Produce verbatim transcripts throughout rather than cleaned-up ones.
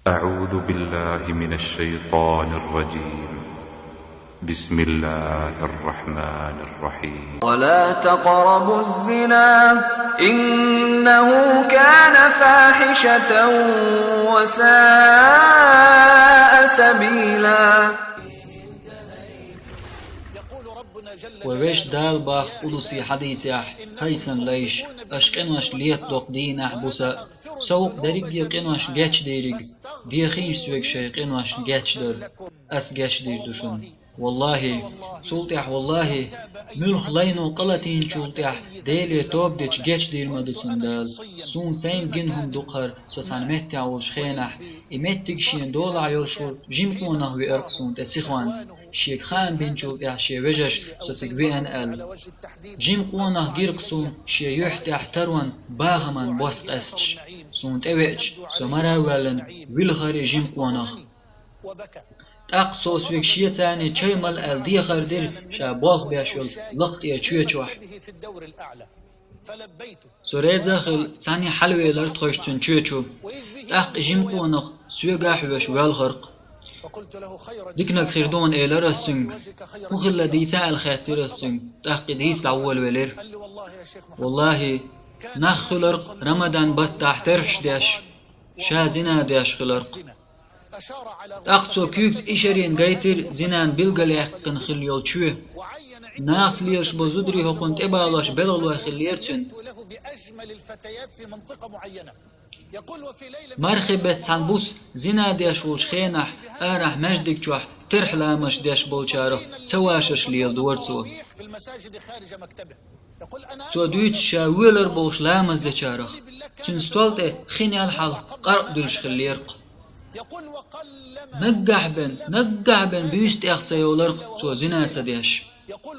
أعوذ بالله من الشيطان الرجيم. بسم الله الرحمن الرحيم. ولا تقربوا الزنا إنه كان فاحشة وساء سبيلا. Вай Везачу Дала боху къудси хьадисехь, хӀай Сан лайш, аша къинош летадо-кх дийнахь-буса. Со ву-кх дерриге къинош гечдийриг, дехийша Соьга шайн къинош гечдар, Ас гечдийр ду шуна. ВаллахӀи, цул тӀаьхьа, валлахӀи, муьлхха лайно къа латийначул тӀаьхьа Деле тоба дича гечдийр ма ду цунна Дала. Суна сайна гина хӀума ду-кх хӀара, со цхьана меттехь волчу хенахь, и меттиг шена долахь йолуш волу жима къонах веара-кх суна тӀе сихонца. Шега хаам бинчул тӀаьхьа шен вежарша со цига веана аьлла. Жима къонах гира-кх суна шен юьхь тӀехь тарон бахаман бос къаьсташ. Суна тӀевеача, со мара а воьллина, вилхира и жима къонах. ТӀаккха цо Соьга шеца чай мала аьлла дехар дира ша болх беш йолу лакха тӀера чоь чохь. Со реза а хилла, цхьаьна хьалавелира тхойша цуьнан чоь чу. ТӀаккха и жима къонах Соьга хьоьжуш воьлхура-кх. Диканиг хир ду хьуна, элира ас цуьнга. ХӀун хилла дийца аьлла хаьттира ас цуьнга. ТӀаккха и дийца дӀаволавелира. ВаллахӀи, нах хуьлура-кх Рамадан баттахь терхьаш деш, ша зина деш хилира-кх. ТӀаккха цо куьйгаца ишарина гайтира зинан билгалъяьккхина хилла йолу чоь. Нахаца лелаш болу зударий хӀокхунна тӀебалош белхалой хиллера цуьнан. Мархи беттан цхьана буса зина деш волчу хенахь арахь маьждиг чохь терхьламаш деш болчарах ца вашарш леладора цо. Цо дуьйцу ша воьлура бохуш ламаз дечарах. Цуьнан стол тӀе хин ял хьалха къаркъа дуьллуш хиллера-кх. Наггахь бен, наггахь бен буьйса тӀех ца йолура-кх цо зина ца деш.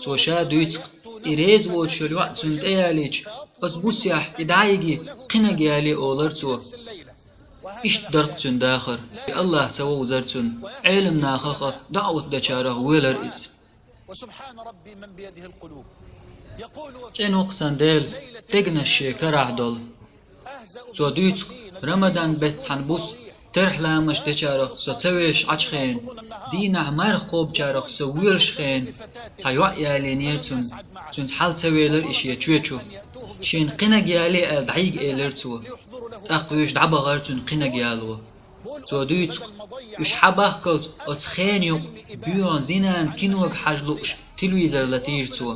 Цо ша дуьйцу-кх, и реза воцуш йолу йоӀ цунна тӀеялийча, оцу бусехь и дӀайиги, кхиниг яле олура цо. Иштта дара-кх цуьнан дахар. И АллахӀ ца вовзара цунна, Ӏелам нахах а, даӀват дечарах а воьлура иза. ЦӀена ву-кх сан Дела, дегнаш шен карахь долу. Цо дуьйцу-кх, Рамадан беттан цхьана буса терхьламаш дечарах со ца вешаш Ӏачу хенахь, дийнахь марха кхобучарах со воьлуш хенахь, цхьа йоӀ ялийнера цунна, цуьнца хьала ца велира и шен чоь чу. Шена кхиниг яле аьлла дӀайига элира цо. ТӀаккха вуьш дӀабахара цуьнан кхиниг яло. Цо дуьйцу-кх, уьш хьабахкалц оцу хенан юкъа боьгӀна зинан кинога хьажа лууш телевизор латийра цо.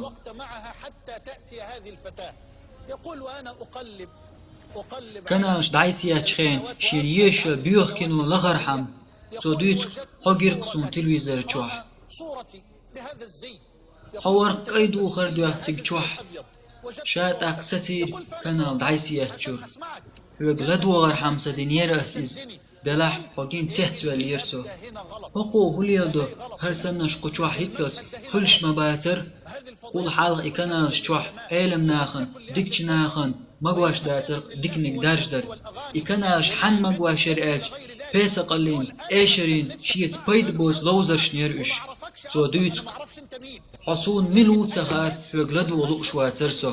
Каналаш дӀасаеттачу хенахь шена езаш йолу боьха кино лахархьама, цо дуьйцу-кх, хьо гира-кх суна телевизор чохь. Хьо вара-кх кӀайн духар доьхна цига чохь. Ша тӀаккха сацийра канал дӀасаеттачуьра. Хьоьга ладогӀархьама ца динера ас иза, делахь хьо гина цецвеллера со. ХӀокхо хӀун леладо, хӀара саннаш кху чохь хӀинццалц хуьлуш ма бацара? Кхул хьалха и каналаш чохь Ӏелам нахана, дикачу нахана магош дацара-кх диканиг даржадар. И каналаш хьанна магош яра аьлча, песакъаллин, эшарийн, шеца пайда боцу ловзаршна яра уьш. Цо дуьйцу-кх, хьо суна мила ву ца хаьара, хьоьга ладогӀа лууш вацара со.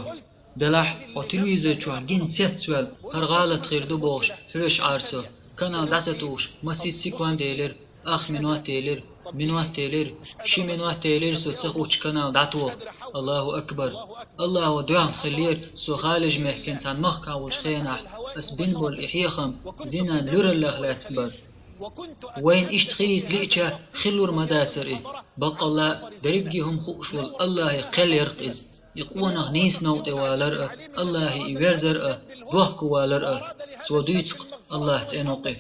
Делахь хьо телевизор чохь гина цецваьлла, хӀара гӀалат хир ду бохуш, хьоьжуш Ӏара со. Канал дӀа ца тухуш, масийтта секунд елира, ах минот елира, минот елира, ши минот елира со ца хуучу канал дӀатоха. Аллаху акбар! Аллахо доьхна хиллера, со Халиж-мехкан цхьана махкахь волчу хенахь, ас бина болу и хьехам зинан луьраллех лаьцна бара. Вайна иштта хилийта лиъча, хиллур ма дацара и. Баккъалла а, дерриге хӀума хууш волу Аллахе кхел яра-кх иза. И къонах нийса новкъа тӀе валар а, Аллахе и верзар а, дохко валар а. Цо дуьйцу-кх, Аллах цӀена ву-кх и.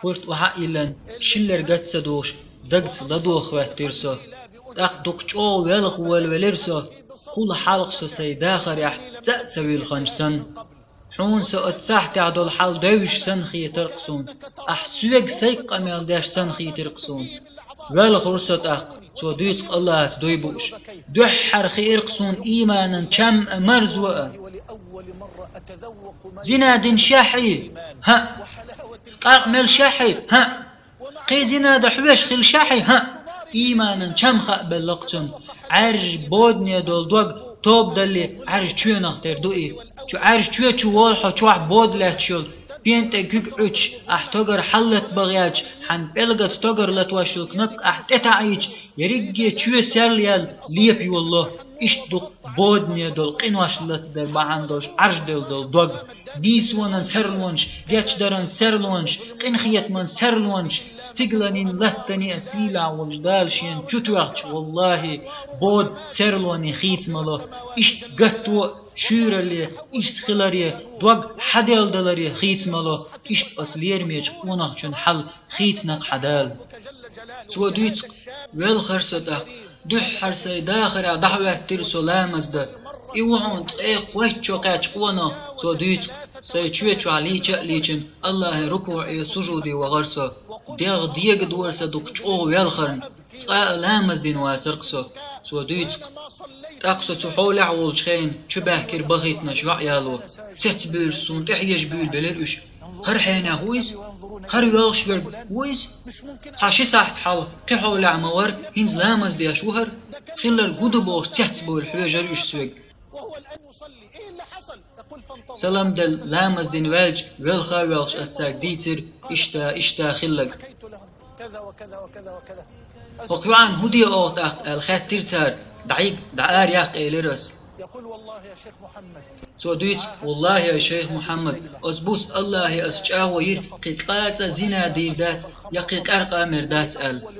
ХӀорд охьа а йиллина, шиллара гатца духуш, дагца ладогӀа хӀоьттира со. ТӀаккха дукха чӀогӀа велха волавелира со, кхул хьалха со сайн дахарехь цӀа а ца вилхинчу санна. Хьуна со оцу сахьтехь долу хьал девзаш санна хетара-кх суна. Ахь соьга сайга къамел деш санна хийтира-кх суна. Велхура со тӀаккха, цо дуьйцу-кх Аллахьаца дуй бууш. Дуьххьара хиира-кх суна ийманан чам а, марзо а. Зина дина шаьхьий? ХӀаъ. Къаркъа мелла шаьхьий? ХӀаъ. Кхин зина дан хьоьжуш хилла шаьхьий? ХӀаъ. Ийманан чам хаабелла-кх цунна. Ӏаьржа бодане долу дог тоба далале Ӏаьржа чоьнах тера ду и. Чу Ӏаьржа чоь чу волу хьо чохь бода лаьтташ йолу. Пен тӀе куьг Ӏуьттуш, ахь тогар хьаллатта бахьаьлча, хьан пӀелгаца тогар латош йолу кнопка ахь тӀетаӀийча, ерриге чоь серлаяьлла лепа йолало. Иштта дукха бодане долу къинош латадар бахьана долуш Ӏаржделла долу дог. Нийсонан серлонаш, гечдаран серлонаш, къинхетаман серлонаш, стигаланийн латтане а сийлахь волчу Дала шена чу тоьхча, валлахӀи, бода серлоне хийца ма ло. Иштта гатто а, шуьйралле, ирс хиларе, дог хьаделладаларе хийца ма ло. Иштта аса лерамечу къонахчун хьал хийцина-кх хьан Дала. Цо дуьйцу-кх: «Велхара со тӀаккха, дуьххьара сайн дахарехь дӀахӀоьттира со ламаз дан. И ву хьуна ткъе кхойтта шо кхаьчна къонах». Цо дуьйцу-кх: «Сайн чоь чохь лийча а лийчина, АллахӀан рукуӀе, сужуде вахара со. ДегӀ дегадора сан дукха чӀогӀа велхарна. Цкъа а ламаз дина вацара-кх со». Цо дуьйцу-кх: «ТӀаккха со цу хьолехь волчу хенахь чу баьхкира бахийтинарш йоӀ яло. Цецбуьйлуш суна тӀехьежа буьйлабелира уьш. ХӀара хьенех ву иза? ХӀара йоьлхуш верг ву иза? Цхьа ши сахьт хьалха кхин хьолехь ма вара, хӀинца ламаз деш ву хӀара? Хилларг хӀун ду бохуш цецбуьйлуш хьоьжура уьш соьга». Салам делла, ламаз дина ваьлча, велха а воьлхуш, аса цаьрга дийцира иштта, иштта хилларг. «ХӀокху йоӀана хӀун де оха тӀаккха?» аьлла хаьттира цара. «ДӀаӀийга, дӀаара яккха», элира аса. Цо дуьйцу: «ВаллахӀи, ай шайх Мухьаммад, аса буса АллахӀе аса чӀагӀо йира, кхин цкъа а цӀа зина дийр дац, я кхин къаьркъа мер дац аьлла.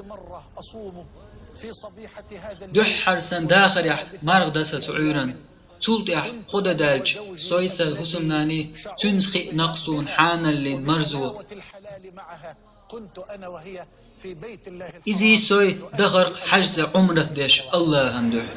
Дуьххьара сан дахарехь марха дан сан цу Ӏуьйранна. Цул тӀаьхьа кхо де даьлча, сой, сан хӀусамнаний, цуьнца хиъна-кх суна хьаналлин марзо. Изий, сой дахара-кх хьаьжцӀа Ӏумрат деш АллахӀан дуьхьа».